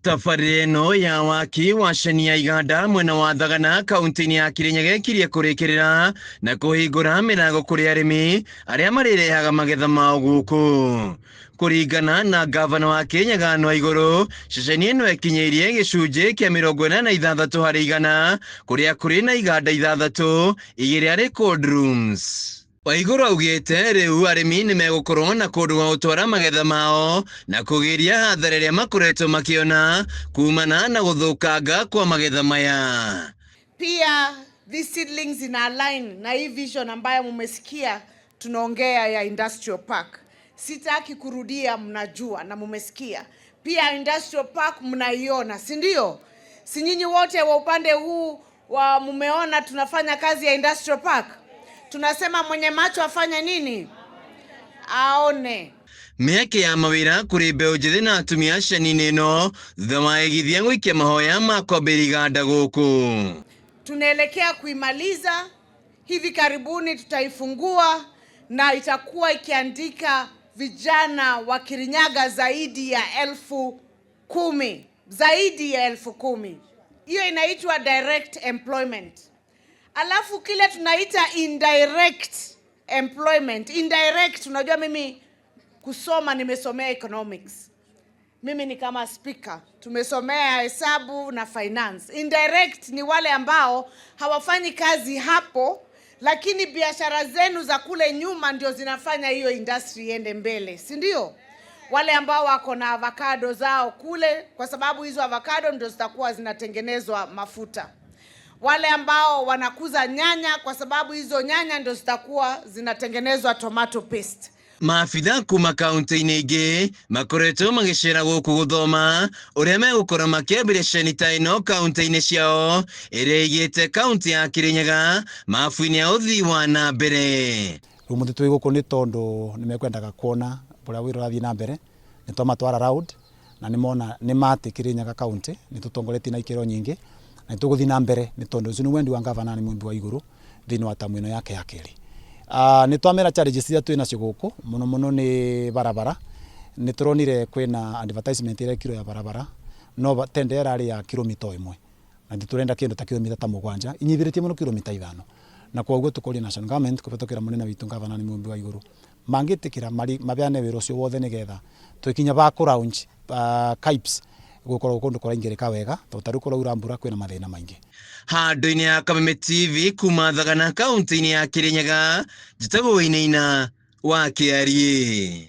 Tabarĩra ĩno ya waki wa ceni ya iganda mwena wa Thagana kaunti-inĩ ya Kirinyaga ĩkirie kũrĩkĩrĩra na kũhingũra mĩrango kũrĩ arĩmi arĩa marĩrehaga magetha mao gũkũ. Kũringana na ngavana wa Kirinyaga Anne Waigũrũ, ceceni ĩno ĩkinyĩirie gĩcunjĩ kĩa 86% kũrĩa kũrĩ na iganda ithathatũ, igĩrĩ arĩ cold rooms. Waigũrũ augĩte rĩu arĩmi nĩ megũkorwo na kũndũ gwa gũtwara magetha mao na kũgiria hathara ĩrĩa makoretwo makĩona kumana na gũthũkanga kwa magetha maya. Pia these seedlings ina align na hii vision ambayo mumesikia tunaongea ya industrial park. Sitaki kurudia, mnajua na mumesikia. Pia industrial park mnaiona, si ndio? Si nyinyi wote wa upande huu wa mumeona tunafanya kazi ya industrial park? Tunasema mwenye macho afanye nini? Aone. Mĩeke ya mawĩra kũrĩ mbeũ njĩthĩ na atumia ceni-inĩ ĩno thutha wa igithia gũikia mahoya ma kwambĩrĩria iganda gũkũ. Tunaelekea kuimaliza hivi karibuni, tutaifungua na itakuwa ikiandika vijana wa Kirinyaga zaidi ya 10,000, zaidi ya 10,000. Hiyo inaitwa direct employment. Alafu kile tunaita indirect employment. Indirect, unajua mimi kusoma nimesomea economics. Mimi ni kama speaker, tumesomea hesabu na finance. Indirect ni wale ambao hawafanyi kazi hapo, lakini biashara zenu za kule nyuma ndio zinafanya hiyo industry iende mbele, si ndio? Wale ambao wako na avocado zao kule, kwa sababu hizo avocado ndio zitakuwa zinatengenezwa mafuta. Wale ambao wanakuza nyanya, kwa sababu hizo nyanya ndio zitakuwa zinatengenezwa tomato paste. Maabitha kuma kaunti-inĩ ingĩ makoretwo magĩcera gũkũ gũthoma ũrĩa megũkorwo makĩambĩrĩria ceni ta ĩno kaunti-inĩ ciao ĩrĩa ĩigĩte kaunti ya Kirinyaga mabu-inĩ ya ũthii wa na mbere. Rĩu mũthĩ twĩ gũkũ nĩ tondũ nĩ mekwendaga kuona ũrĩa wĩra ũrathiĩ na mbere, nĩ twamatwara round na nĩ mona nĩ matĩ Kirinyaga kaunti nĩ tũtongoretie na ikĩro nyingĩ na nĩ tũgũthiĩ na mbere nĩ tondũ ũcio nĩ wendi wa ngavana nĩ Mumbi Waiguru thĩinĩ wa tamu ĩno yake ya kerĩ. Nĩ twamera challenges iria twĩ nacio gũkũ mũno mũno nĩ barabara, nĩ tũronire kwĩna advertisement ĩrekirwo ya barabara no tender ĩrarĩ ya kilomita ĩmwe na nĩ tũrenda kĩndũ ta kilomita ta 7 inyithĩrĩtie mũno kilomita 5 na koguo tũkoria national government kũhetũkĩra mũnene witũ ngavana nĩ Mumbi Waiguru mangĩtĩkĩra mabeane wĩra ũcio wothe nĩgetha twĩkinya ba kũ launch KIPES gũkorwo kũndũ kũraingĩrĩka wega tondũ ta rĩu kũraura mbura kwĩna mathĩna maingĩ. Handũ-inĩ ya Kameme TV kuma Thagana kaunti-inĩ ya Kirinyaga, njĩtagwo Wainaina wa Kĩariĩ.